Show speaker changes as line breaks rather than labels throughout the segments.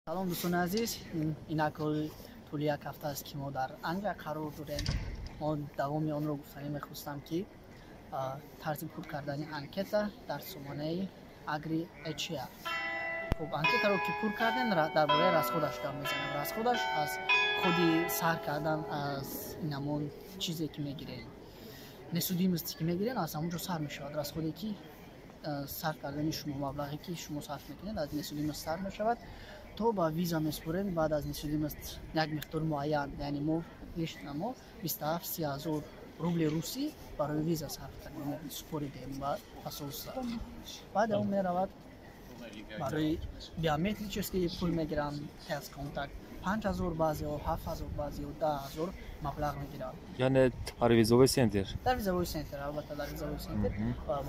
Салом, дӯстони азиз. Инак, тӯли як ҳафта аст, ки мо дар Англия қарор дорем. Мо давоми онро гуфтанӣ мехостам, ки тарзи пур кардани анкета дар сомонаи Agri HR. Хуб, анкетаро ки пур кардем, дар бораи расходаш гап мезанем. Расходаш аз худи сар кардан, аз инамон чизе ки мегирем, несудимости ки мегирем, аз ҳамон ҷо сар мешавад. Расходе ки сарф кардани шумо, маблағе ки шумо сарф мекунед, аз несудимость сар мешавад то ба виза меспорем. Баъд аз несудимость як миқдори муайян, яъне мо лично мо 27-30 ҳазор рубли русӣ барои виза сарф кардем, супоридем ба посольство. Баъд он меравад барои биометрический, пул мегиранд, контакт 5000, баъзеҳо 7000, баъзеҳо 10 000 маблағ мегиранд.
Яъне дар визовый центр?
Дар визовой центр, албатта, дар визовой центр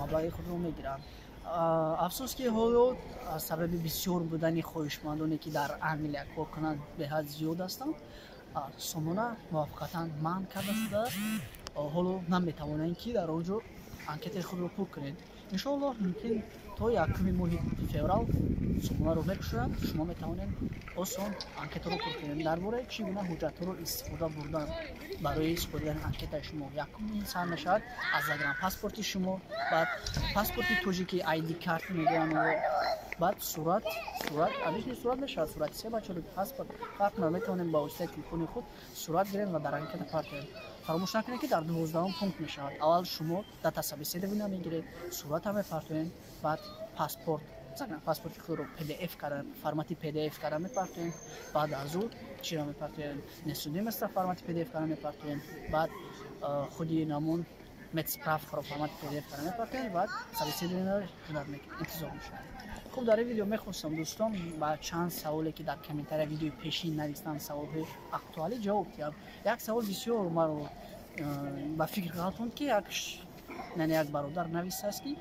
маблағи худро мегиранд. Афсӯс, ки ҳоло аз сабаби бисёр будани хоҳишмандоне, ки дар Англия кор кунанд, беҳад зиёд ҳастанд, сомона муваққатан манъ карда шудааст. Ҳоло наметавонем, ки дар он ҷо анкетаи худро пур кунед. Иншоаллоҳ, мумкин то 1-уми моҳи феврал сомонаро мекушоянд, шумо метавонед осон анкетаро пур кунед. Дар бораи чӣ гуна ҳуҷҷатҳоро истифода бурдан барои супоридани анкетаи шумо: якум сар мешавад аз загранпаспорти шумо, баъд паспорти тоҷики, ID карт мегӯянд, баъд сурат, обычный сурат мешавад, сурати 3 ба 4 паспорт, фарқ надорад. Метавонем ба воситаи телефони худ сурат гирем ва дар анкета партоем. Фаромӯш накунед, ки дар 12-ум пункт мешавад. Аввал шумо дата собеседования мегиред, сурата мепартоем, баъд паспорт, паспорти худро PDF карда, формати PDF карда мепартоем. Баъд аз ӯ чиро мепартоем? Несудимость формати PDF карда мепартоем. Баъд худи намун медсправкаро формати PDF карда мепартоем. Баъд собеседованиро ждать интизор мешавем. Хуб, дар ин видео мехостам, дӯстон, ба чанд саволе, ки дар комментария видеои пешин навистанд, саволҳои актуалӣ ҷавоб диҳам. Як савол бисёр маро ба фикр ғалтонд, ки як, яъне як бародар навистааст, ки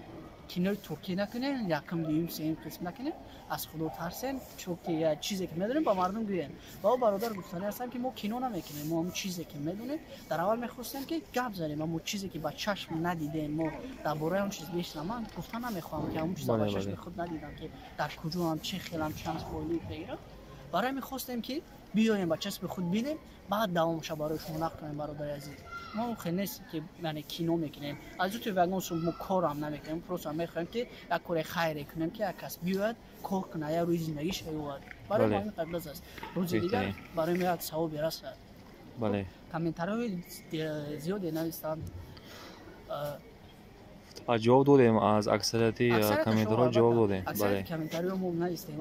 кинои туркӣ накунем, якум, дуюм, сеюм қисм накунем, аз Худо тарсем, чунки як чизе ки медонем, ба мардум гӯем. Ва о бародар, гуфтани ҳастам, ки мо кино намекунем. Мо ҳамн чизе ки медонем, дар аввал мехостем, ки гап занем, аммо чизе ки ба чашм надидем, мо дар бораи он чиз бештар ман гуфта намехоҳам, ки ҳамн чиза ба чашми худ надидам, ки дар куҷоам, чӣ хелам, чанд фоилӣ бегирам. Барои ҳамин хостем, ки биёем, ба чашми худ бинем, баъд давомша барои шумо нақл кунем. Бародари азиз, мо хел нест, ки яъне кино мекунем, аз ҷути ягон сум мо корам намекунем. Просто мехоҳем, ки як кори хайре кунем, ки як кас биёяд, кор кунад, як рӯи зиндагиша ёбад. Барои мо ҳамин қабил аст, рӯзи дигар барои мо як савобе расад. Комментариҳои зиёде навистанд.
Ҷавоб додем, аз аксарияти комментарҳо ҷавоб додем.
Аксарияти комментариҳо мо навистем,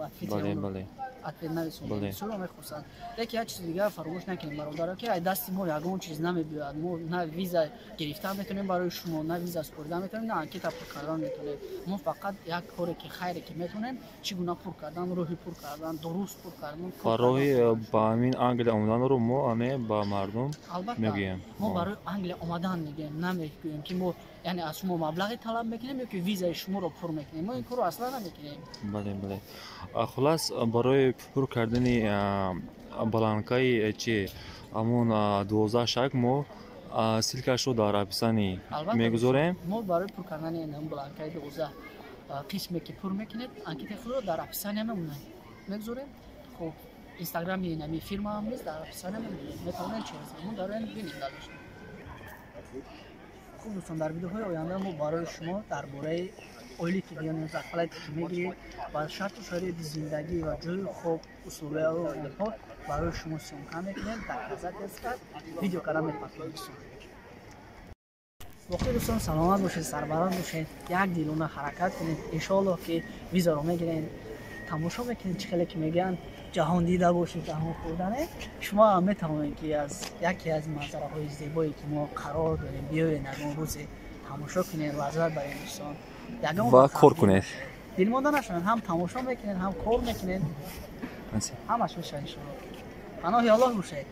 ответ нависондем. Бисёро мехостанд. Лекин як чизи дигар фаромӯш накунем, бародаро, ки ай дасти мо ягон чиз намебиёяд. Мо на виза гирифтан метавонем барои шумо, на виза супоридан метавонем, на анкета пур кардан метавонем. Мо фақат як коре ки хайре ки метавонем, чӣ гуна пур кардан, роҳи пур кардан, дуруст пур кардан.
Ва роҳи ба ҳамин Англия омаданро мо аме ба мардум мегӯем.
Мо барои Англия омадан мегӯем, намегӯем, ки мо, яъне, аз шумо маблағе талаб мекунем ё ки визаи шуморо пур мекунем. Мо ин корро аслан намекунем.
Бале, хулас, барои пур кардани бланкаи чи ҳамон 12 шаг мо ссылкашро дар описании мегузорем.
Мо барои пур кардани бланкаи 12 қисме, ки пур мекунед анкетаи худро, дар описания мемонем, мегузорем. Хуб, инстаграми нами фирмаам низ дар описания мемонем, метавонед через мо дароем, бинед далеш. Хуб, дӯстон, дар видеоҳои оянда мо барои шумо дар бораи ойлики, яъне зарплате ки мегиред, ва шарту шароити зиндагӣ ва ҷойи хоб, условияҳо, инҳо барои шумо съёмка мекунем, доказательства видео карда мепартоем. Дӯстон, боқӣ, дӯстон, саломат бошед, сарбаланд бошед, як дилона ҳаракат кунед. Иншоаллоҳ, ки визаро мегирем. Тамошо мекунед, чӣ хеле ки мегӯянд, ҷаҳон дида бошед, ҷаҳон хӯрдане. Шумо ҳам метавонед, ки аз яке аз манзараҳои зебое, ки мо қарор дорем, биёед, ягон рӯзе тамошо кунед, лаззат баред, дӯстон.
Ва кор кунед.
Дилмонда нашавед, ҳам тамошо мекунед, ҳам кор мекунед, ҳамаш мешавад, иншоалло. Паноҳи Аллоҳ бошед.